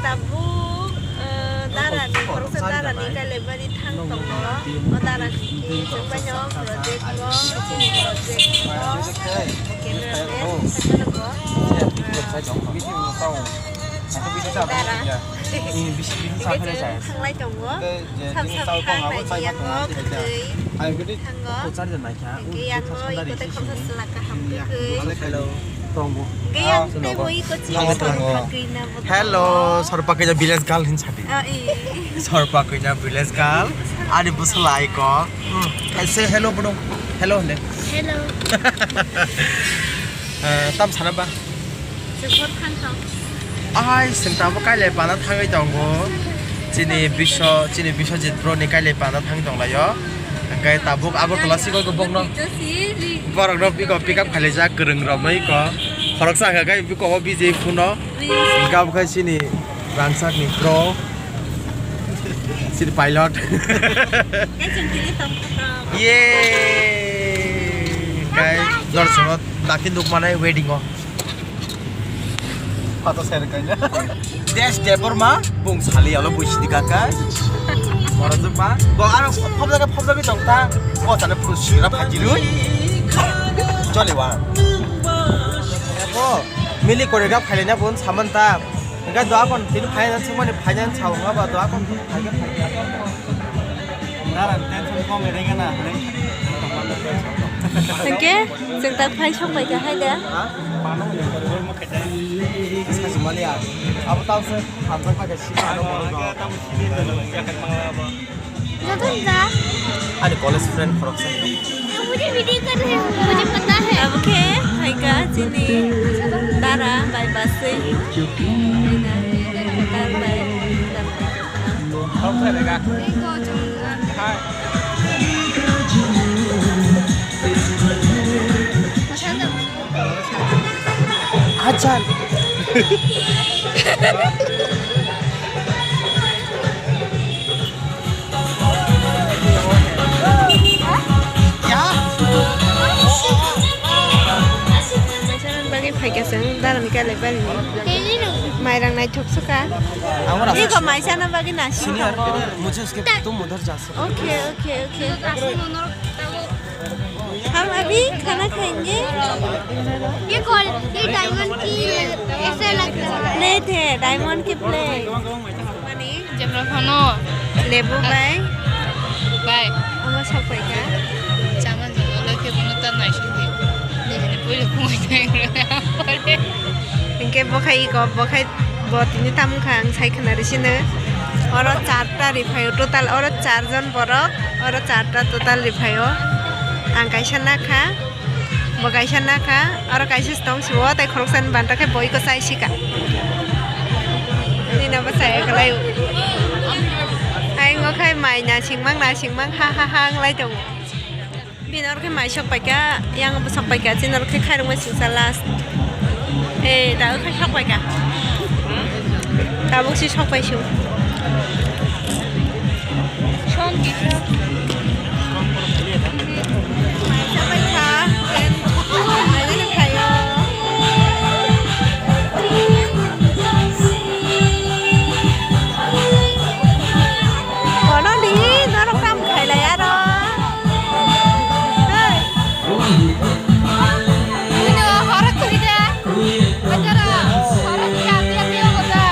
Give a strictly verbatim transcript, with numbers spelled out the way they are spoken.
Tabuk, eh, darani, khoroksa darani kailaibari thang tongo. O darani khe chwngbaino project o, chini project o, cameraman, phaiphano bo, eh, dara. Thanglai tongo. Sam sam khang nai ya kok twi thango. Hingke yango iko tei khoroksa chwla kaham kwrwi. Hingke yang tei bo iko chini sal phagwi na bo. Hello, Sorpakina village girl hin sadi. Ah, eh. Sorpakina village girl. Ani bwsla iko. Hmm. Say hello, bro. Hello, hole. Hello. Eh, tam sana ba? Chwng hor thang thang. Ahai, chwng tabuk kailai pana thangwi tongo. Chini Biswa, chini Biswajit bro ni kailai pana thang tonglaio. Hingke tabuk Agartala sikol ko bokno. Borok no piko pick up khailaijak kwrwng romwi ko. Khoroksa hwnkha khe biko o B J P no. Hingke abo khe chini rangchak ni bro. Chini pilot. Khe chwng tini tong thang. Yay! Guys, jor songo dakti nukmanai wedding o. Photo share kaila. Des Debbarma bung sali alo bui sidi kakai. Borok jukma. Bo aro phobjagwi phobjagwi tongta. Bo chana phuru sira phajilui. Joliwa. Bo mili choreograph khailina bun samanta. Engkai doa kon tini phainan sumani phainan saunga ba doa kon tini phaiga phaiga. Hingke chwng tak phai sok bai kha hai da. Sajumani abo tao se hamjak bai kha sika ano borok rok. Ani college friend khoroksa. मुझे वीडियो कर रहे हो, मुझे पता है। Abo khe hai kha chini dara bai baswi. Hai kha, dara bai. Achan. Bagwi phaikha chwng darani kailaibari ni. Mairang naithok sukha. Iko maisana bagwi nasing tongo. मुझे उसके तुम उधर जा सकते हो। Okay, okay, okay. हम अभी खाना खाएंगे। ये कॉल, ये डायमंड की ऐसा लग रहा है। Plate है, diamond की plate। Jemra phano. Lebu bai. Bai. Omo sok pai kha. Chama jalo le khe bono ta naising di. Nini puila kumui tang re. Hingke bo khai iko, bo khai bo tini tamo kha ang sai khna risino. Oro charta riphaio total, oro charjon borok, oro charta total riphaio. Ang kaisa nakha. Bo kaisa nakha, oro kaisa se tong sio, tei khoroksa ni banta khe bo iko chai sika. Nini bo chaya kwlai o. Ayang o khai mai nasingmang nasingmang ha ha ha wng lai tongo. Bini oro khe mai sok pai kha, yang bo sok pai kha, chini oro khe khairokma singsa last. Eh, da wng kha. Sok pai kha. Tabuk si sok pai sio. Som kisa. Mai sa pai kha. Kono di, norok kam khailai aro. Hey. Ini horok kuri da. Acara horok ya, ya, ya, ya.